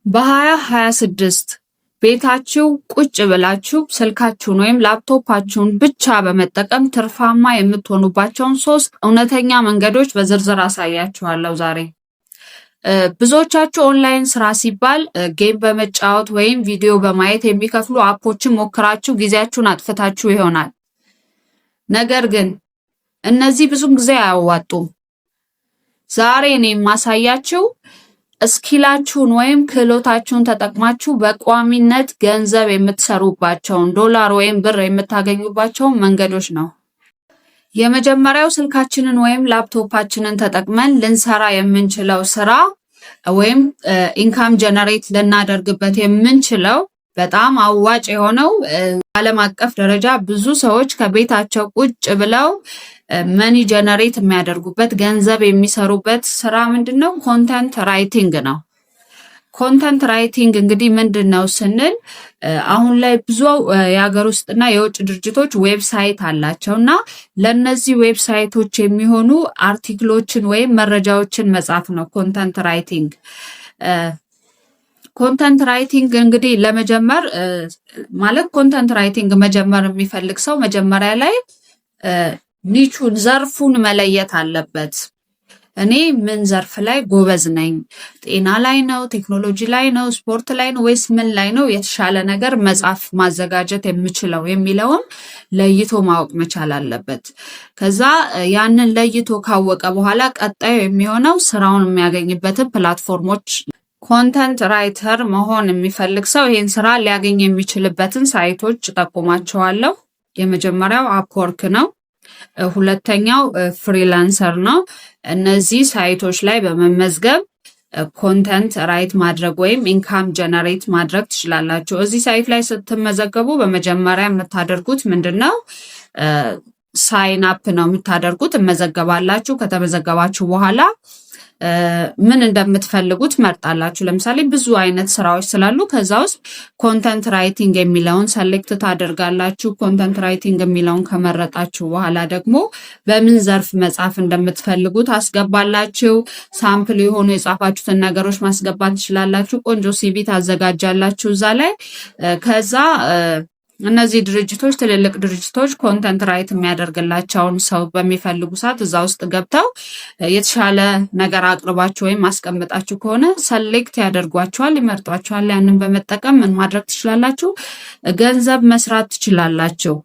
በ2026 ቤታችሁ ቁጭ ብላችሁ ስልካችሁን ወይም ላፕቶፓችሁን ብቻ በመጠቀም ትርፋማ የምትሆኑባቸውን ሶስት እውነተኛ መንገዶች በዝርዝር አሳያችኋለሁ ዛሬ። ብዙዎቻችሁ ኦንላይን ስራ ሲባል game በመጫወት ወይም ቪዲዮ በማየት የሚከፍሉ app ኦችን ሞክራችሁ ጊዜያችሁን አጥፍታችሁ ይሆናል። ነገር ግን እነዚህ ብዙም ጊዜ አያዋጡም። ዛሬ እኔ የማሳያችሁ skill ኣችሁን ወይም ክህሎታችሁን ተጠቅማችሁ በቋሚነት ገንዘብ የምትሰሩባቸውን፣ ዶላር ወይም ብር የምታገኙባቸውን መንገዶች ነው። የመጀመሪያው ስልካችንን ወይም ላፕቶፓችንን ተጠቅመን ልንሰራ የምንችለው ስራ ወይም income generate ልናደርግበት የምንችለው በጣም አዋጭ የሆነው፣ ዓለም አቀፍ ደረጃ ብዙ ሰዎች ከቤታቸው ቁጭ ብለው money generate የሚያደርጉበት፣ ገንዘብ የሚሰሩበት ስራ ምንድን ነው? Content writing ነው። Content writing እንግዲህ ምንድን ነው ስንል አሁን ላይ ብዙ የሀገር ውስጥና የውጭ ድርጅቶች website አላቸው እና ለእነዚህ website ኦች የሚሆኑ article ኦችን ወይም መረጃዎችን መጻፍ ነው content writing። Content writing እንግዲህ ለመጀመር፣ ማለት content writing መጀመር የሚፈልግ ሰው መጀመሪያ ላይ niche ኡን፣ ዘርፉን መለየት አለበት። እኔ ምን ዘርፍ ላይ ጎበዝ ነኝ? ጤና ላይ ነው? ቴክኖሎጂ ላይ ነው? ስፖርት ላይ ነው? ወይስ ምን ላይ ነው የተሻለ ነገር መጻፍ ማዘጋጀት የምችለው የሚለውን ለይቶ ማወቅ መቻል አለበት። ከዛ ያንን ለይቶ ካወቀ በኋላ ቀጣዩ የሚሆነው ስራውን የሚያገኝበትን platform ኦች፣ content writer መሆን የሚፈልግ ሰው ይህን ስራ ሊያገኝ የሚችልበትን site ኦች ጠቁማቸዋለሁ። የመጀመሪያው Upwork ነው። ሁለተኛው Freelancer ነው። እነዚህ site ኦች ላይ በመመዝገብ content write ማድረግ ወይም income generate ማድረግ ትችላላችሁ። እዚህ site ላይ ስትመዘገቡ በመጀመሪያ የምታደርጉት ምንድን ነው? Sign up ነው የምታደርጉት። ትመዘገባላችሁ። ከተመዘገባችሁ በኋላ ምን እንደምትፈልጉ ትመርጣላችሁ። ለምሳሌ ብዙ አይነት ስራዎች ስላሉ ከዛ ውስጥ content writing የሚለውን select ታደርጋላችሁ። Content writing የሚለውን ከመረጣችሁ በኋላ ደግሞ በምን ዘርፍ መጻፍ እንደምትፈልጉ ታስገባላችሁ። Sample የሆኑ የጻፋችሁትን ነገሮች ማስገባት ትችላላችሁ። ቆንጆ CV ታዘጋጃላችሁ እዛ ላይ። ከዛ እነዚህ ድርጅቶች፣ ትልልቅ ድርጅቶች content write የሚያደርግላቸውን ሰው በሚፈልጉ ሰዓት እዛ ውስጥ ገብተው የተሻለ ነገር አቅርባችሁ ወይም አስቀምጣችሁ ከሆነ select ያደርጓችኋል፣ ይመርጧችኋል። ያንን በመጠቀም ምን ማድረግ ትችላላችሁ? ገንዘብ መስራት ትችላላችሁ።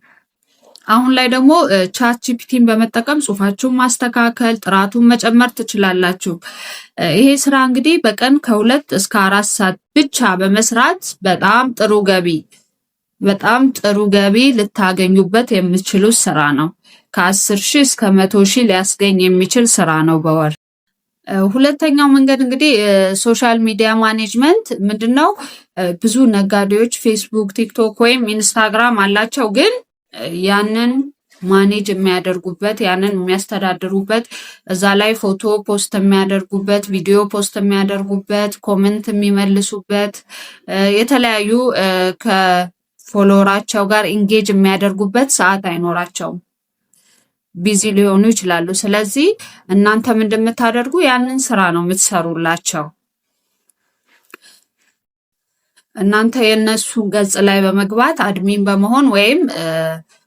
አሁን ላይ ደግሞ ChatGPT ን በመጠቀም ጽሁፋችሁን ማስተካከል፣ ጥራቱን መጨመር ትችላላችሁ። ይሄ ስራ እንግዲህ በቀን ከ2 እስከ 4 ሰዓት ብቻ በመስራት በጣም ጥሩ ገቢ ልታገኙበት የምትችሉት ስራ ነው። ከ10,000 እስከ 100,000 ሊያስገኝ የሚችል ስራ ነው በወር። ሁለተኛው መንገድ እንግዲህ social media management ምንድነው? ብዙ ነጋዴዎች ፌስቡክ፣ ቲክቶክ ወይም ኢንስታግራም አላቸው፣ ግን ያንን manage የሚያደርጉበት፣ ያንን የሚያስተዳድሩበት፣ እዛ ላይ ፎቶ post የሚያደርጉበት፣ ቪዲዮ post የሚያደርጉበት፣ comment የሚመልሱበት፣ የተለያዩ ከ follower ኣቸው ጋር engage የሚያደርጉበት ሰዓት አይኖራቸውም። Busy ሊሆኑ ይችላሉ። ስለዚህ እናንተም እንደምታደርጉ ያንን ስራ ነው የምትሰሩላቸው። እናንተ የእነሱ ገጽ ላይ በመግባት admin በመሆን ወይም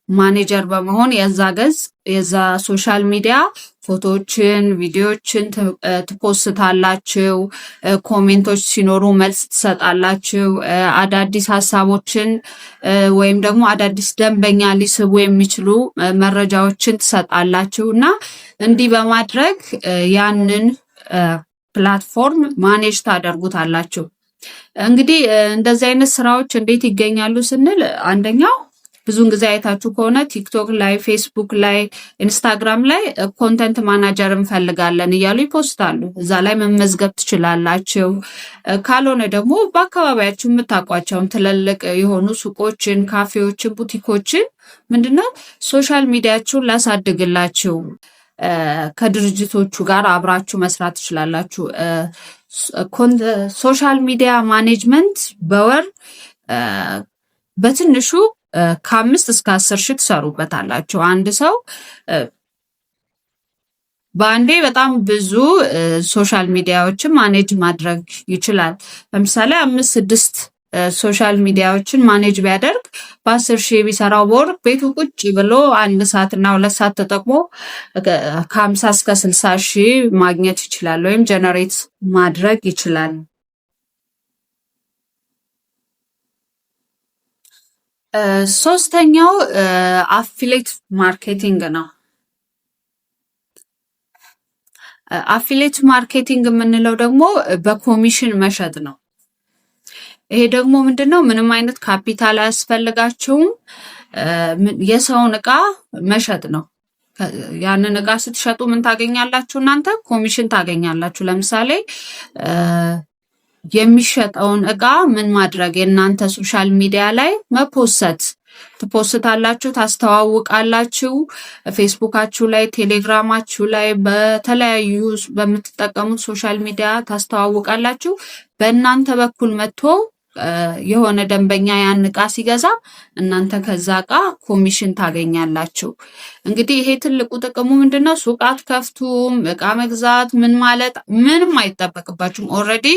ማኔጀር በመሆን የዛ ገጽ፣ የዛ social media ፎቶዎችን፣ ቪዲዮዎችን ት post ታላችሁ። Comment ኦች ሲኖሩ መልስ ትሰጣላችሁ። አዳዲስ ሀሳቦችን ወይም ደግሞ አዳዲስ ደንበኛ ሊስቡ የሚችሉ መረጃዎችን ትሰጣላችሁ እና እንዲህ በማድረግ ያንን platform manage ታደርጉታላችሁ። እንግዲህ እንደዚህ አይነት ስራዎች እንዴት ይገኛሉ ስንል አንደኛው ብዙውን ጊዜ አይታችሁ ከሆነ ቲክቶክ ላይ፣ ፌስቡክ ላይ፣ ኢንስታግራም ላይ content manager እንፈልጋለን እያሉ ይ post ታሉ። እዛ ላይ መመዝገብ ትችላላችሁ። ካልሆነ ደግሞ በአካባቢያችሁ የምታውቋቸውን ትልልቅ የሆኑ ሱቆችን፣ ካፌዎችን፣ ቡቲኮችን ምንድነው social media ችሁን ላሳድግላችሁ፣ ከድርጅቶቹ ጋር አብራችሁ መስራት ትችላላችሁ። Social media management በወር በትንሹ ከ5 እስከ 10 ሺህ ትሰሩበታላችሁ። አንድ ሰው በአንዴ በጣም ብዙ social media ዎችን manage ማድረግ ይችላል። ለምሳሌ አምስት ስድስት social media ዎችን manage ቢያደርግ በ10,000 ቢሰራው በወር ቤቱ ቁጭ ብሎ 1 ሰዓት እና 2 ሰዓት ተጠቅሞ ከ50 እስከ 60 ሺህ ማግኘት ይችላል ወይም generate ማድረግ ይችላል። ሶስተኛው affiliate marketing ነው። Affiliate marketing የምንለው ደግሞ በኮሚሽን መሸጥ ነው። ይሄ ደግሞ ምንድነው? ምንም አይነት ካፒታል አያስፈልጋችሁም። የሰውን እቃ መሸጥ ነው። ያንን እቃ ስትሸጡ ምን ታገኛላችሁ? እናንተ ኮሚሽን ታገኛላችሁ። ለምሳሌ የሚሸጠውን እቃ ምን ማድረግ የእናንተ social media ላይ መፖሰት፣ ትፖስታላችሁ፣ ታስተዋውቃላችሁ። ፌስቡካችሁ ላይ፣ ቴሌግራማችሁ ላይ፣ በተለያዩ በምትጠቀሙት social media ታስተዋውቃላችሁ። በእናንተ በኩል መጥቶ የሆነ ደንበኛ ያን እቃ ሲገዛ እናንተ ከዛ እቃ ኮሚሽን ታገኛላችሁ። እንግዲህ ይሄ ትልቁ ጥቅሙ ምንድን ነው? ሱቅ አትከፍቱም። እቃ መግዛት ምን ማለት ምንም አይጠበቅባችሁም። Already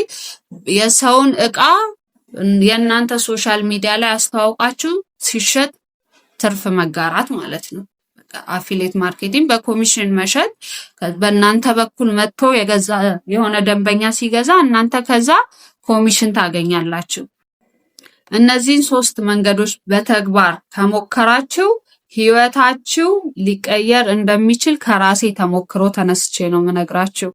የሰውን እቃ የእናንተ social media ላይ አስተዋውቃችሁ ሲሸጥ ትርፍ መጋራት ማለት ነው። Affiliate marketing በኮሚሽን መሸጥ፣ በእናንተ በኩል መጥቶ የገዛ የሆነ ደንበኛ ሲገዛ እናንተ ከዛ ኮሚሽን ታገኛላችሁ። እነዚህን ሶስት መንገዶች በተግባር ከሞከራችሁ ህይወታችሁ ሊቀየር እንደሚችል ከራሴ ተሞክሮ ተነስቼ ነው የምነግራችሁ።